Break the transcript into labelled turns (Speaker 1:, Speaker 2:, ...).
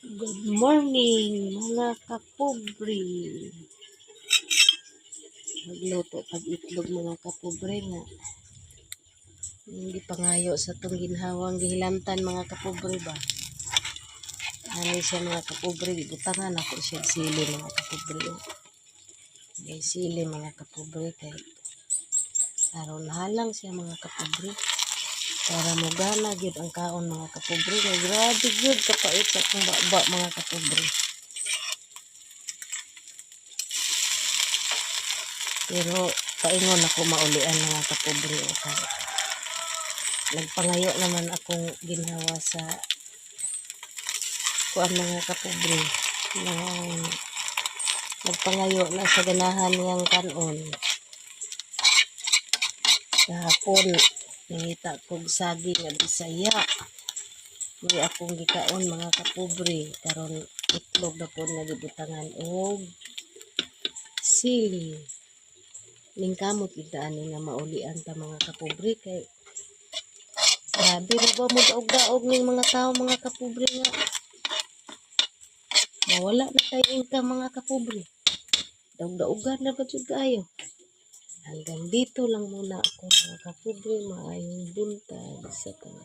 Speaker 1: Good morning, mga kapobre. Magluto tag itlog, mga kapobre, nga hindi pangayo sa tong ginhawang gihilantan, mga kapobre ba. Ani siya, mga kapobre, gibutangan ako siya og sili, mga kapobre. May sili, mga kapobre, kay aron halang siya, mga kapobre. Para mogana gyud ang kaon, mga kapobre, kay grabe gyud kapait sa akong baba, mga kapobre. Pero paingon ako maulian, mga kapobre, o kay nagpangayo naman akong ginhawa sa kuan, mga kapobre, nang nagpangayo na sa ganahan niyang kanon. Kahapon nangita kog saging nga Bisaya. May akong gikaon, mga kapobre. Karon itlog na pod nga gibutangan og sili. Ningkamot gid ta ani nga maulian ta, mga kapobre, kay grabe ra ba mo daog-daog ning mga tao, mga kapobre, nga mawala na tay income, mga kapobre. Daog-daogan na ba jud kaayo. Hanggang dito lang muna ako, mga kapobre. Maayong buntag sa tanan.